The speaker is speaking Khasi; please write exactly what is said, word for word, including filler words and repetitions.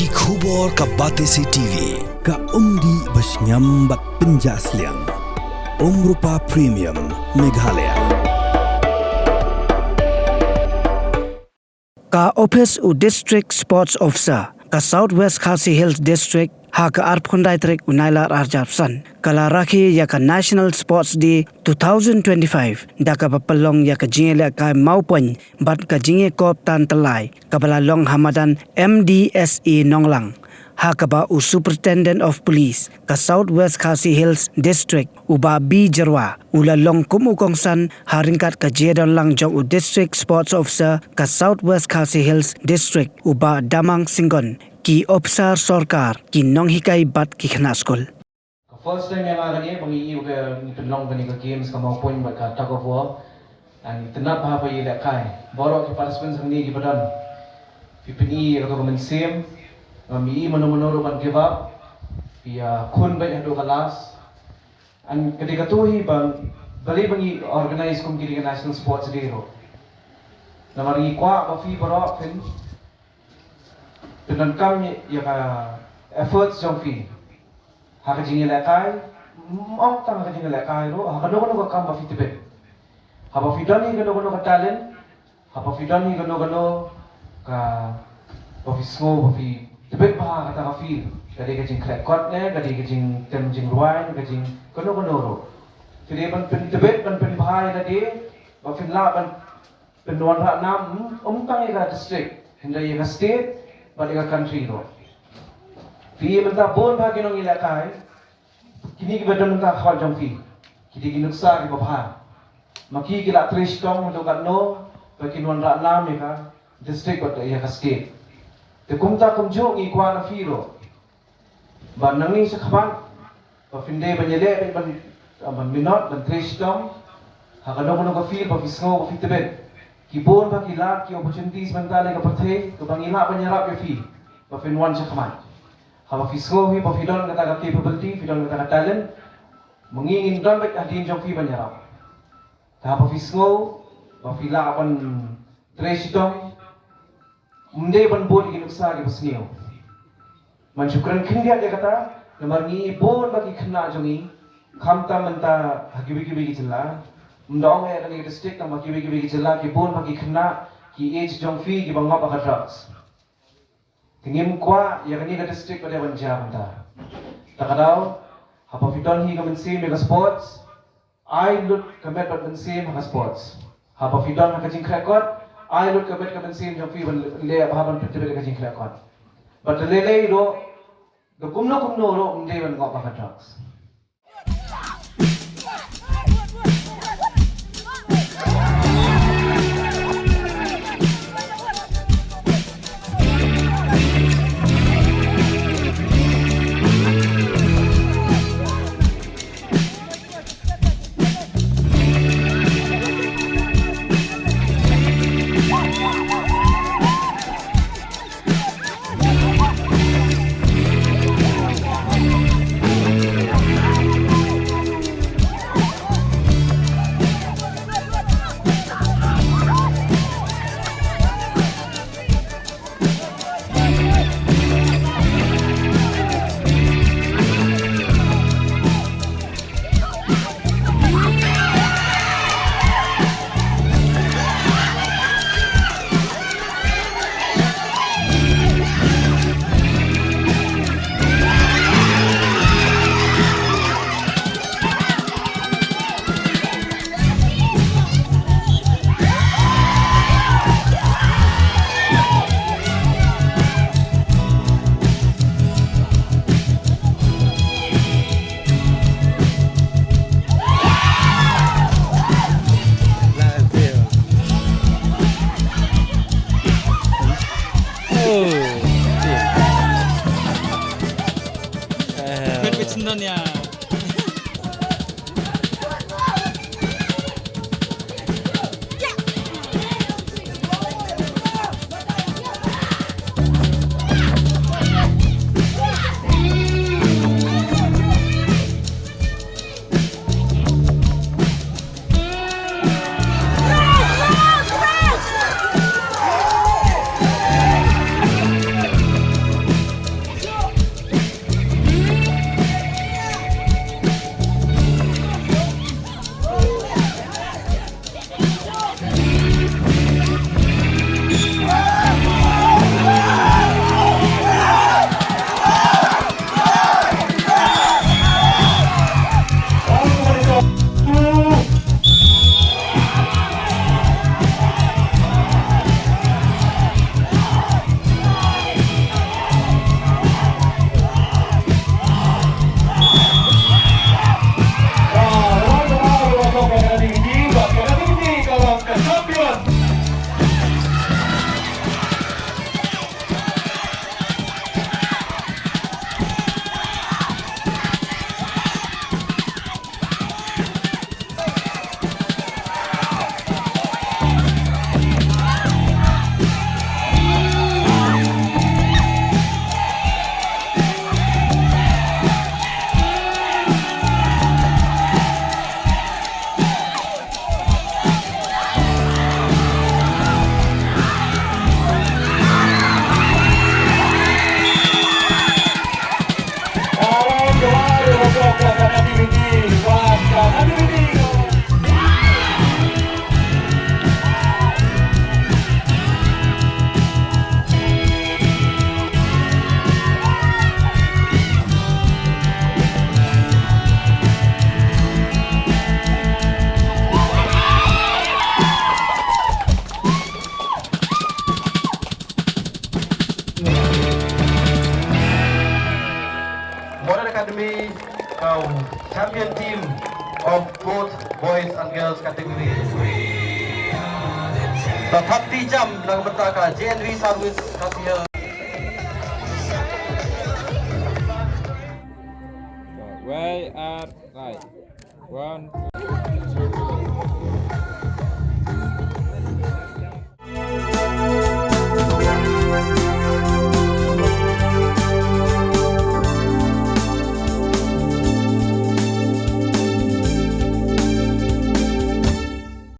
Ki khubor ka Batesi T V, ka umdih ba shngiam bad pynjah sliang. Umrupa Premium, Meghalaya. Ka ophis u District Sports Officer ka South West Khasi Hills District ha ka arphew khyndai tarik u Nailar arhajar arphew san ka la rakhe ïa ka National Sports Day two thousand twenty-five da kaba pynlong ïa ka jingïalehkai mawpoiñ bad ka jingïakop tan tyllai kaba la long ha madan M D S A Nonglang, ha kaba u Superintendent of Police ka South West Khasi Hills District, u Bah B Jyrwa, u la long kum u kongsan ha ryngkat ka jingdonlang jong u District Sports Officer ka South West Khasi Hills District, u Bah Damang Syngkon, ki ophisar sorkar, ki nonghikai bad ki khynnah skul. Ka first time ïa nga kane ba ngi ïoh ka, ngi pynlong kane ka games, ka mawpoiñ bad ka tug of war. Ngi tnat bha ba ïalehkai. Baroh ki participants hangne kiba don, phi pyni ïa kato ka mynsiem. Ngam ïohi mano mano ruh ban give up. Phi ïakhun beit haduh ka last. Ka dei kato hi ba balei ba ngi organize kum kine ki National Sports Day ruh. Namar ngi kwah ba phi baroh phin pyndonkam ïa ka efforts jong phi ha ka jingïalehkai, ym tang ha ka jingïalehkai ruh, ha kano kano ka kam ba phi tbit. Haba phi don hi kano kano ka talent, haba phi don hi kano kano ka, ba phi sngew ba phi tbit bha ha kata ka field, ka dei ka jingkhreh kot ne, ka dei ka jingtem jingrwai ne, ka jing kano kano ruh, phi dei ban pyntbit, ban pynbha ïa lade ba phin lah ban pynwanrah nam, ym tang ïa ka district, hynrei ïa ka state bad ïa ka country ruh. Phi i mynta bun bha ki nongïalehkai, kine kiba don mynta ha khmat jong phi, ki dei ki nuksa kiba bha. Ma ki ki la trei shitom haduh katno ba kin wanrah nam ïa ka district bad ïa ka state. Te kumta kumjuh ngi kwah na phi ruh ba nangne shakhmat ba phin dei ban ïaleh beit, ban, ban minot, ban trei shitom ha kano kano ka field ba phi sngew ba phi tbit. Ki bun bha ki lad, ki opportunities mynta ha ka pyrthei kaba ngi lah ban ïarap ïa phi ba phin wan shakhmat. Haba phi sngew hi ba phi don kata ka capability, phi don kata ka talent, ma ngi ngin don beit hadien jong phi ban ïarap. Te haba phi sngew ba phi lah ban trei shitom, ym dei ban bud ïa ki nuksa kiba sniew. Ngan shu kren khyndiat ïa kata, namar ngi i bun bha ki khynnah jong ngi, khamtam mynta ha kiwei kiwei ki jylla, ym da ong ïa kane ka district, tang ha kiwei kiwei ki jylla, ki bun bha ki khynnah, ki age jong phi kiba ngop ha ka drugs. Te ngim kwah ïa kane ka district ba dei ban jia kumta. Te ka daw, haba phi don hi ka mynsiem ïa ka sports, ai lut ka met bad mynsiem ha ka sports. Haba phi don ha ka jingkhreh kot, ai lut ka met ka mynsiem jong phi ban leh bha, ban pyntbit ïa ka jingkhreh kot. Bad te lei lei ruh, da kumno kumno ruh ym dei ban ngop ha ka drugs. Academy, ka champion team of both boys and girls category. Ba thirty jump na ka bynta ka J N V Service Khasi Hills. Wei ar rai. One.